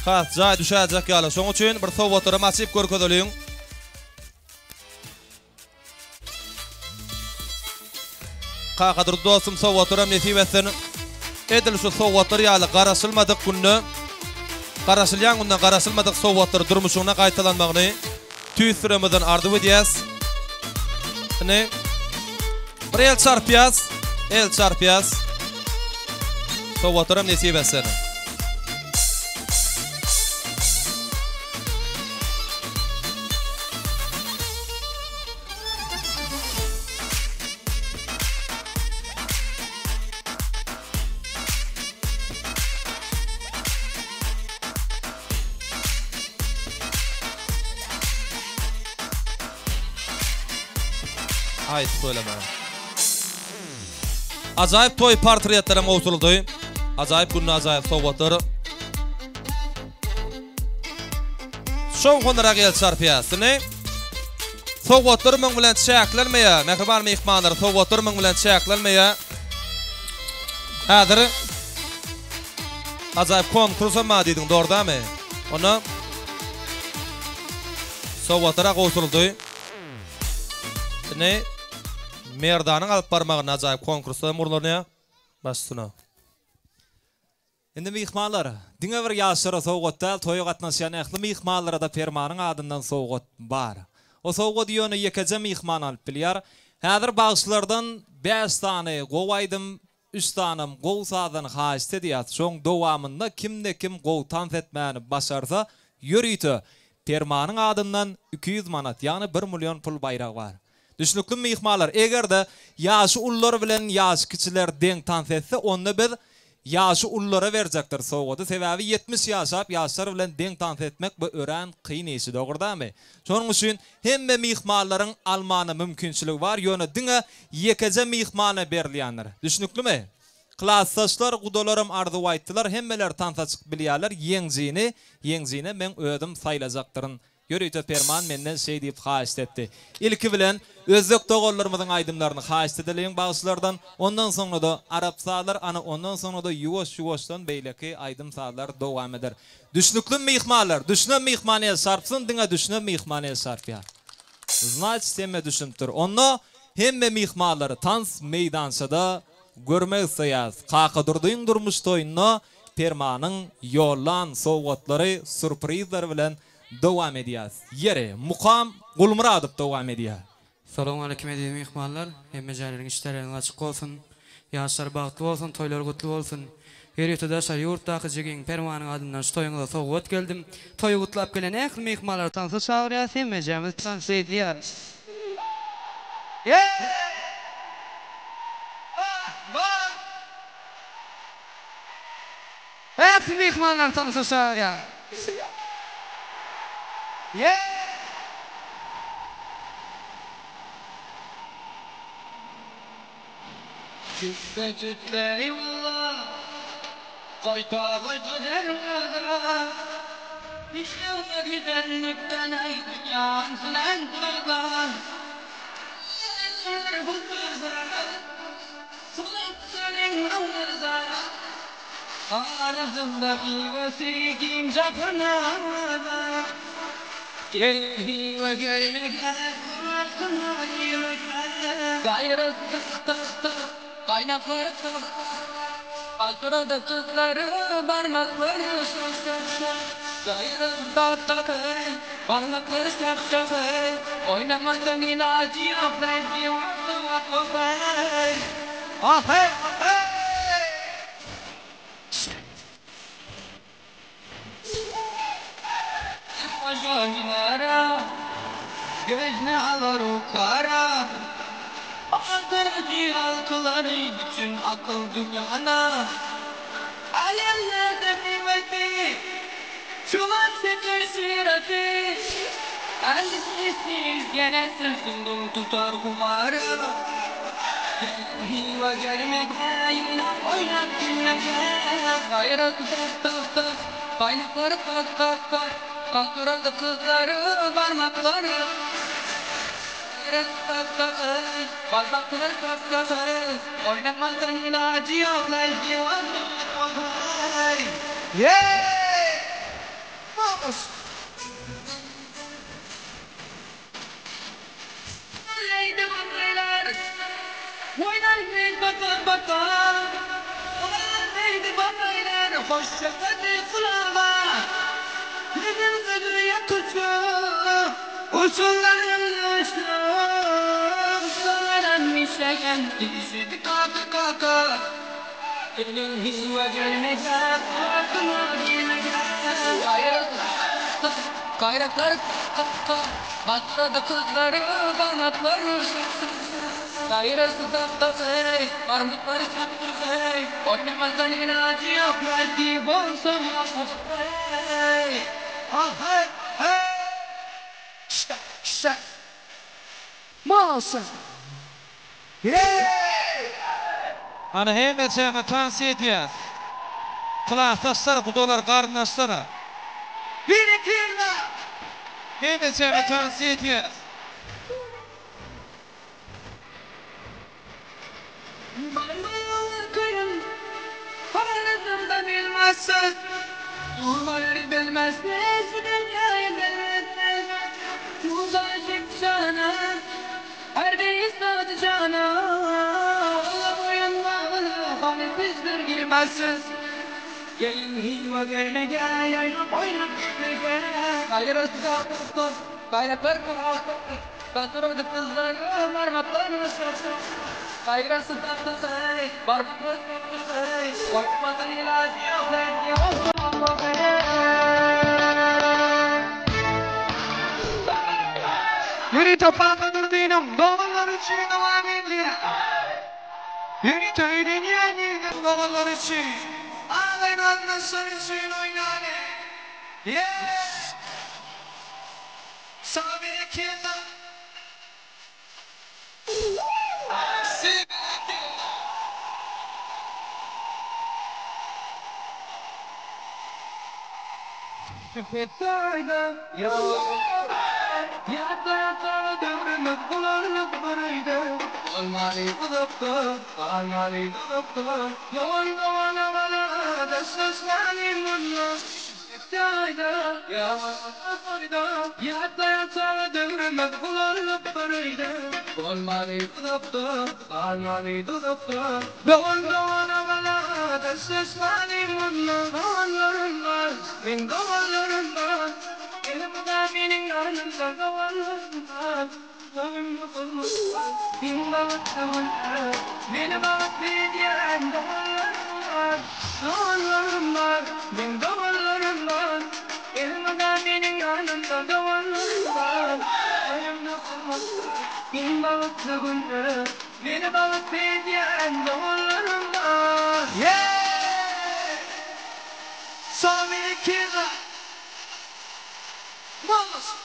S1: has jaý düşäýjek ýaly şoň üçin bir sowgatlaram açyp görkezeliň. Kakadurdy dostum sowgatlaram nesip etsin. Edil şu sowgatlar ýaly garaşylmadyk günde garaşylýan günde garaşylmadyk sowgatlar durmuşyňda gaýtalanmagyny tüýs ýüregimizden arzuw edýäs. Indi bir el çarpýas, el çarpýas. Sowgatlaram nesip etsin. Aý tüweleme. Ajaýyp toý portretlerem gowşuryldy. Ajaýyp günde ajaýyp sowgatlar. Şowhunlyrak el çarpýas. Indi. Sowgatlar muň bilen çäklenmeýär, mähriban myhmanlar, sowgatlar muň bilen çäklenmeýär. Häzir ajaýyp konkursam bar diýdiň, dogry dälmi? Onda sowgatlar-a gowşuryldy. Indi Merdanyň alyp barmagynda ajaýyp konkurslar hem gurlanýar. Baş üstüne.
S20: Indi myhmanlar, diňe bir ýaşlara sowgat däl, toýa gatnaşýan ähli myhmanlara-da Permanyň adyndan sowgat bar. O sowgady ýöne ýekeje myhman alyp bilýär. Häzir bagşylardan bäş sany gowy aýdym, üç sanam gowy sazdan haýyşt edýäs. Şoň dowamynda kimde-kim gowy tans etmäni başarsa, ýörite Permanyň adyndan 200 manat, ýagny bir million pul baýragy bar. Düşnüklimi myhmanlar, eger-de ýaşy ulular bilen ýaşy kiçiler deň tans etse, onda biz ýaşy ululara berjekdiris sowgady, sebäbi 70 ýaşap ýaşlar bilen deň tans etmek bu örän kyn işi, dogry dälmi? Şonuň üçin hemme myhmanlaryň almana mümkinçiligi bar, ýöne diňe ýekeje myhmana berilýändir. Düşnüklimi? Klasdaşlar, gudalaram arzuw aýtdylar, hemmeler tansa çykyp bilýärler, ýeňjini, ýeňjine meň özüm saýlajakdyryn Ýörite Perman menden şeý diýip haýyşt etdi. Ilki bilen, özbek doganlarymyzyň aýdymlaryny haýyşt edeliň bagşylardan, ondan soňra-da arap sazlar, ana ondan soňra-da ýuwaş-ýuwaşdan beýleki aýdym-sazlar dowam eder. Düşnüklimi myhmanlar? Düşünen myhman el çarpsyn, diňe düşünen myhman el çarpýar. Znaçit hemme düşünipdir. Onda hemme myhmanlary tans meýdançada görmek isleýäs. Kakadurdyň durmuş toýunda Permanyň ýollan sowgatlary, surprizleri bilen Dowam edýäs. Ýeri, Mukam Gulmyradow dowam edýär.
S21: Salowmaleýkim eziz myhmanlar! Hemmejäleriň işdäleriňiz açyk bolsun! Ýaşlar bagtly bolsun, toýlar gutly bolsun! Ýörite daşary ýurtdaky jigiň Permanyň adyndan şu toýuňyza sowgat geldim. Toýy gutlap gelen ähli myhmanlary tansa çagyrýas, hemmejämiz tans edýäris. Ähli myhmanlary tansa çagyrýar. Tütleri walla, Goýta-goýta derwaza. Işewde gidenlikden aýdýan sen Arasynda miwesi giň japyrnaga. Geldi we gelmege Gaýrat Gaýnaklary Galtyrady gyzlary barmaklary Gaýrat Barmaklary Oýnamasaň ilajy ýok Gözüne alar o kara Aldırdı halkları bütün akıl dünyana Alemlerde kıymeti Çulan seçer siratı Kendisi gene sırtından tutar kumarı Hiva gelmek oynak gülmek Gayrı tak tak tak Kaynakları tak tak tak Kalkırıldı kızları parmakları Gayrı tak tak Parmakları tak tak Oynamazdan ilacı yok
S5: Yeah! Vamos!
S21: Haydi bakaylar Oynar bir bakar bakar Haydi bakaylar Hoşça kalın kulağa Dedim ödü yakıcı Uçurların Uçlarım Düştü kalka kalka Elin hive gelmeye Aklıma girmeye Kayraklar Batladı kızları kanatları Gayrısı tatlı Parmakları çattı Oynamazdan ilacı yok Belki bolsa
S5: Ah hey hey! Şa şa! Malsın! Yeah!
S1: Ana hemmeçäňe tans edýäs. Klasdaşlar, gudalar, garyndaşlar.
S5: Bir iki
S1: Hemmeçäňe tans edýäs.
S5: Bilmezsiz Durmayı bilmezsiz Dünyayı bilmezsiz Uzaycık cana Her bir istat cana Allah boyunmalı Hani bizdir girmezsiz Gelin hilva gelme gel Yaynap oynap gel Gayrı sıcak Gayrı perkur Kaçırdı kızları Marmatlarını sırtı Gayrısı tatlı say Korkmadın ilacı yok Yürü toparlanır dinim Doğanlar için devam ediyor. Yürü töyden yani Doğanlar için. Ağlayın anlaşlar için oynane Yeah. Sana bir iki Şüphetayda ya Yatta yatta dövrümüz bularlık baraydı Olmalı uzakta, almalı uzakta Yalan davana bana deseslerim bunlar Şüphetayda ya Yatta yatta dövrümüz bularlık baraydı Olmalı uzakta, almalı uzakta Yalan davana bana deseslerim bunlar Davanlarım var, min davanlarım var Elimde benim yanımda davanlarım var Beni balık diyen davanlarım var Davanlarım var, min davanlarım var Elimde benim yanımda davanlarım var Elimde bin balıklı günler Beni balık diyen davanlarım var Yeah! Son bir iki Vamos!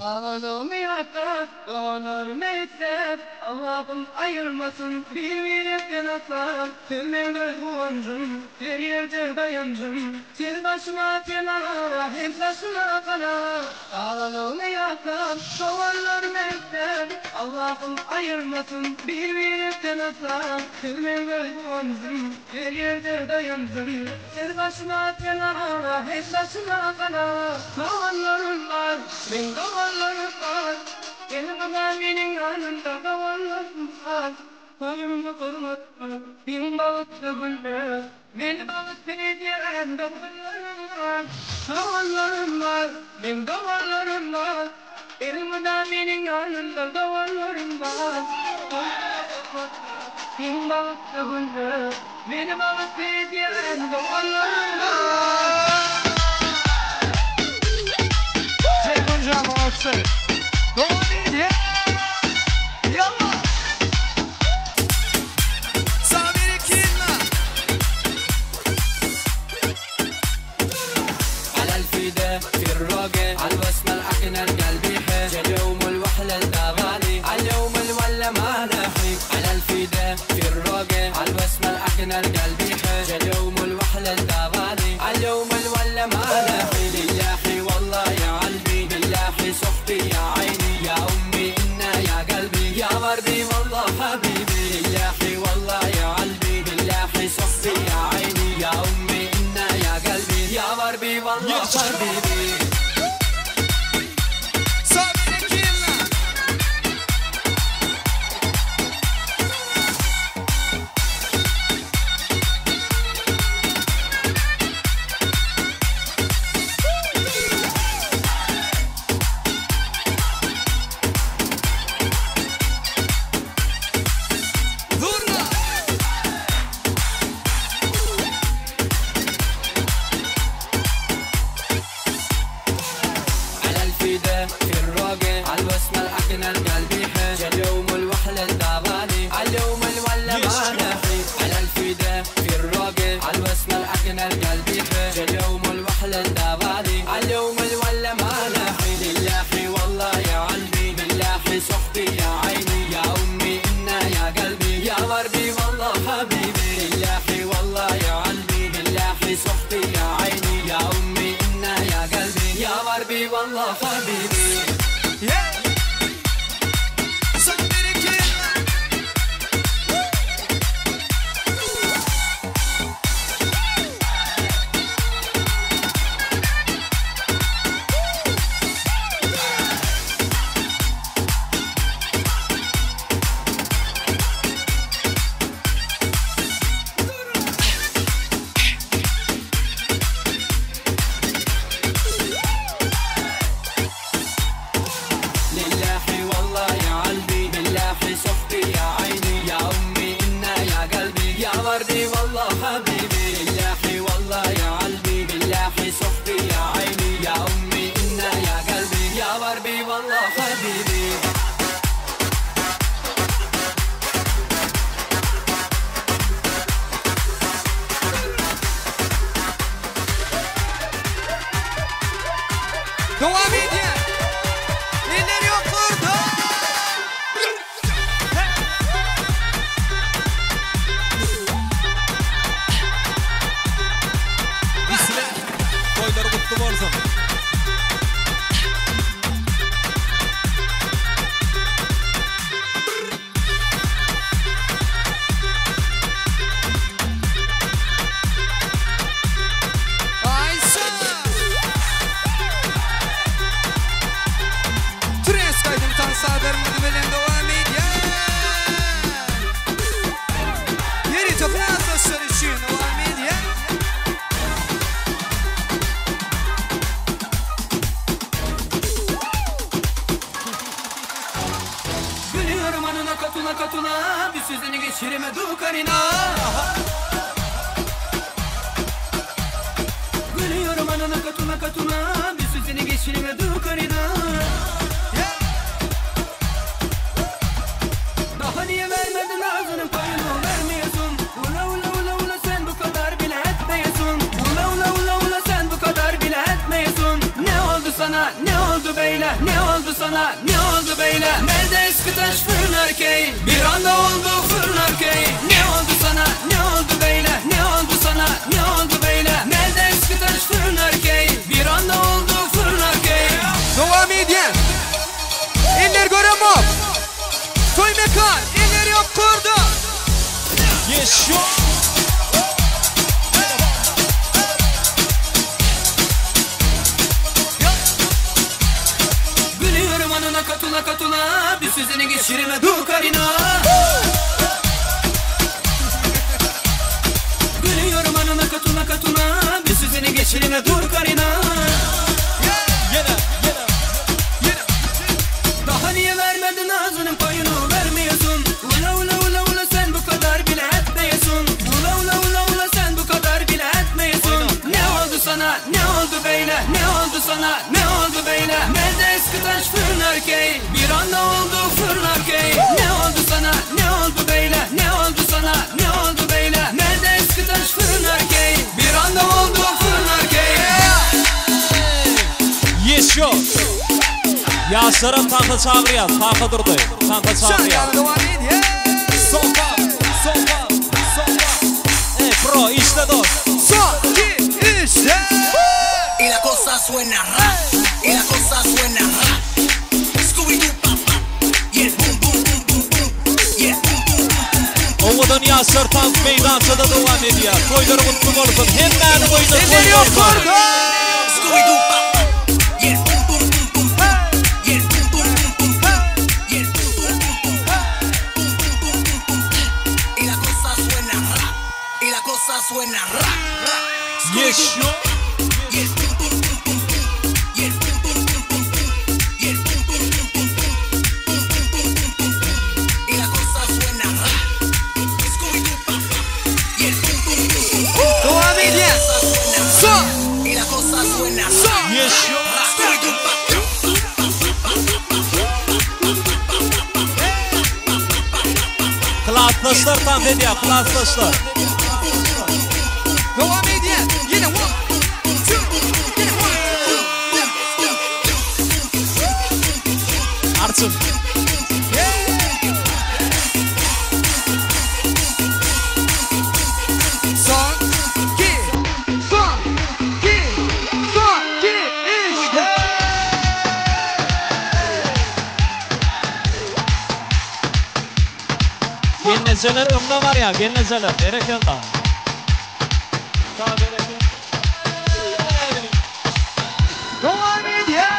S5: Ağladığımı yatta, doğanlarımı etsem Allah'ım ayırmasın birbirinden asla. Sen benim kıvancım, her yerde dayancım. Siz başıma tena, hep başıma kala. Ağladığımı yatta, doğanlarımı etsem Allah'ım ayırmasın birbirinden asla. Sen benim kıvancım, her yerde dayancım. Siz başıma tena, hep başıma kala. Doğanlarım var, benim doğanlarım var. Benim benim yanımda doğanlarım var. Ölümü kırmızı, bin balıklı güller. Beni balık diyen doğanlarım var. Doğanlarım var, benim doğanlarım var. Elimde benim yanımda doğanlarım var. Bin balıklı güller. Beni balık diyen doğanlarım var. Take on jam on Yeah! Yallah!
S2: على الفدا في الراجة على الوسمة الحكنا القلب يحي اليوم الوحلة الدغالي على اليوم الولا ما نحي على الفدا في الراجة على الوسمة الحكنا القلب يحي اليوم الوحلة الدغالي على اليوم الولا ما نحي لله والله يا قلبي بالله صحبي يا عيني يا أمي إنا يا قلبي يا وردي والله حبيبي لله والله يا قلبي بالله صحبي يا عيني يا أمي إنا يا قلبي يا وربي والله حبيبي. بالله صحبي يا عيني يا أمي إنا يا قلبي يا غربي والله حبيبي. لله والله يا قلبي بالله صحبي يا عيني يا أمي إنا يا قلبي يا وردي والله حبيبي. لله والله يا قلبي بالله صحبي يا عيني يا أمي إنا يا قلبي يا وردي والله حبيبي.
S5: Devam edýär. Eller ýokarda.
S20: Bisle. Toýlary gutly bolsun.
S5: Ayşe. Tres gaýdym tansadarymyz bilen dowam edýär. Ýeri toplansaşlar üçin dowam edýär.
S2: Gülüyorum anına katula katula bir sözünü geçirme dukarina. Gülüyorum anına katula katula bir sözünü geçirme dukarina. Daha niye vermedin ağzının payını vermiyorsun? Ula ula ula ula sen bu kadar bile etmeyesin. Ula ula ula ula sen bu kadar bile etmeyesin. Ne oldu sana ne oldu beyle, ne oldu sana ne oldu beyle? Nerede eski taş fırlar key, bir anda oldu fırlar key. Ne oldu sana ne oldu beyle, ne oldu sana ne oldu beyle? Nerede eski taş fırlar key, bir anda oldu fırlar key.
S5: Dowam edýär. Eller göremok. Toý mekan, eller ýokarda.
S20: Yeşo.
S2: Gülüyorum anına katula katula bir sözünü geçirme dukarina. Gülüyorum anına katula katula bir sözünü geçirme dukarina.
S20: Ýene, ýene.
S2: Daha niye vermedin ağzının payını vermiyorsun? Ula ula ula ula sen bu kadar bile etmeyesin. Ula ula ula ula sen bu kadar bile etmeyesin. Ne oldu sana ne oldu beyle, ne oldu sana ne oldu beyle? Nerede eski taş fırlar key, bir anda oldu fırlar key. Ne oldu sana ne oldu beyle, ne oldu sana ne oldu beyle? Nerede eski taş fırlar key, bir anda oldu fırlar key.
S20: Yeşo. Ýaşlaram tansa çagyrýar, tansa durdy. Tansa çagyrýar.
S5: Devam edýär.
S20: Sopa, sopa, sopa. Ey pro, işte dost.
S5: Son, 2, 3, 4.
S4: Y la cosa suena ra, y la cosa suena ra. Scooby-Doo pa pa, y el boom boom boom boom boom, y el boom boom boom boom.
S20: Owadan ýaşlar tans meýdançada dowam edýär. Toýlary gutly bolsun. Hemmäni goýda
S5: Eller ýokarda.
S4: Scooby-Doo pa pa, y el boom boom boom boom boom, y el boom boom boom boom boom, y el boom boom boom boom boom, boom boom boom boom boom. Y la cosa suena ra, y la cosa suena ra, ra.
S20: Yeşo.
S4: Y el boom boom boom boom boom, y el boom boom boom boom boom, y el boom boom boom boom boom, boom boom boom boom boom boom. Y la cosa suena ra. Scooby-Doo pa pa, y el boom boom boom boom boom.
S5: Dowam edýär. Son.
S4: Y la cosa suena ra.
S5: Son.
S20: Yeşo.
S4: Scooby-Doo pa
S20: Klaslaşlar tans edýär, klaslaşlar.
S5: Dowam edýär. Ýene 1 2 ýene 1.
S20: Arçın.
S5: Son 2.
S20: Ejeler öňde barýar, gelnejeler, berekella.
S5: Dowam edýär!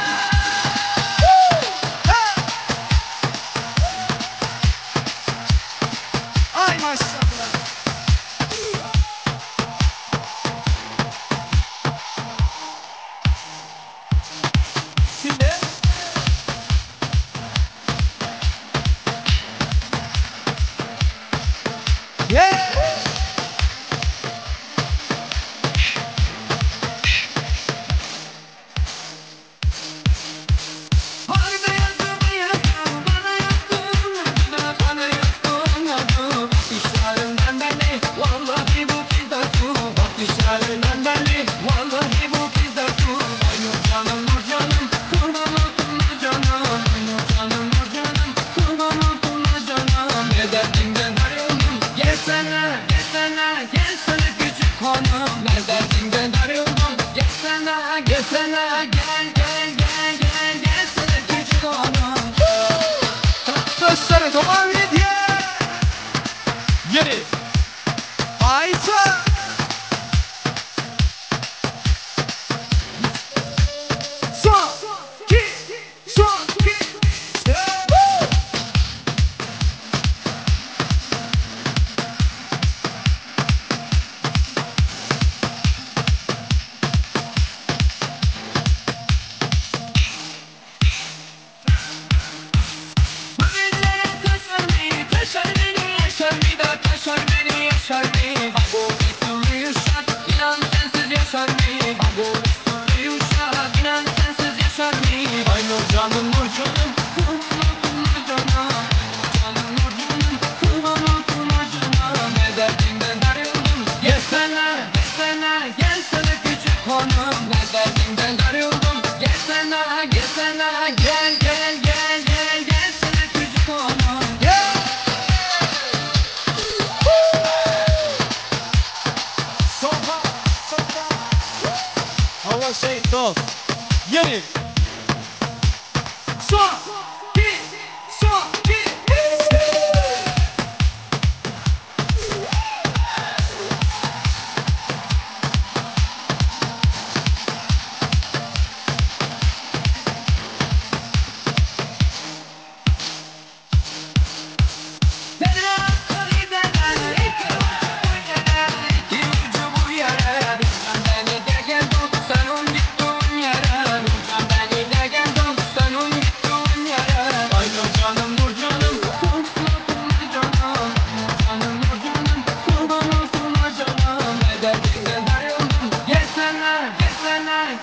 S5: Aý maşallah! Şimdi Yeah!
S2: Gelsene gel gel gel gel gelsene küçük hanım.
S5: Sözleri devam edýär.
S20: Ýeri.
S5: Aýça! Son, iki, son, iki. Woo!
S2: Gelsene küçük hanım Ne derdinden darıldım Gelsene, gelsene, gel gel gel gel Gelsene küçük hanım
S20: Sofa, sofa. Hava şey dost. Ýeri.
S5: Son, iki, son, iki.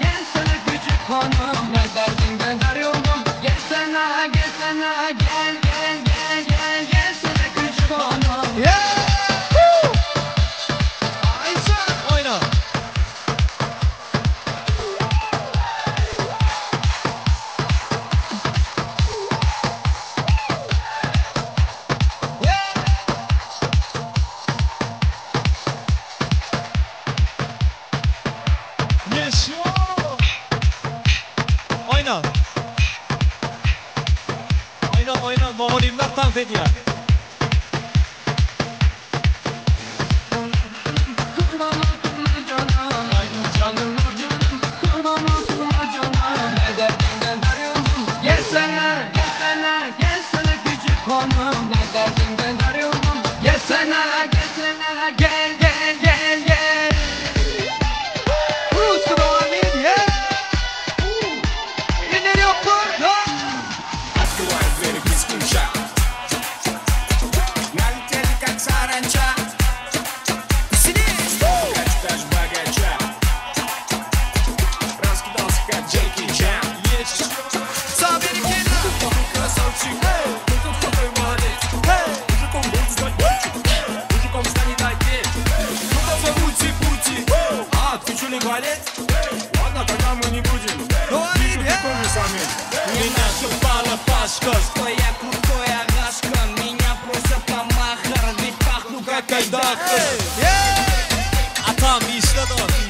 S2: Gelsene küçük hanım Ne derdinden darıldım Gelsene, gelsene, gel gel gel gel Gelsene küçük hanım
S5: Yeah! Woo! Aýça!
S20: Oýna. Ýeşo. Oýna. Oýna, oýna, mugallymlar tans edýär.
S2: Gelsene, gelsene, gelsene küçük hanım Ne derdinden darıldım Gelsene, gelsene, gel gel gel gel
S5: Ruska devam edýär. Neler ýokdur?
S4: Открываю двери без ключа. Налетели как саранча. Кач богача. Раскидался как Джеки Чан. Красавчик, какой молодец. Мужиком был мужиком станет отец. Ну позову пути, а отключили валет. Ладно, тогда мы не будем. Вижу, ты тоже самец.
S2: Меня шибала Пашка, что я крутой агашка. Меня просят на махар, ведь пахну как айдахар.
S20: Atam işle dost.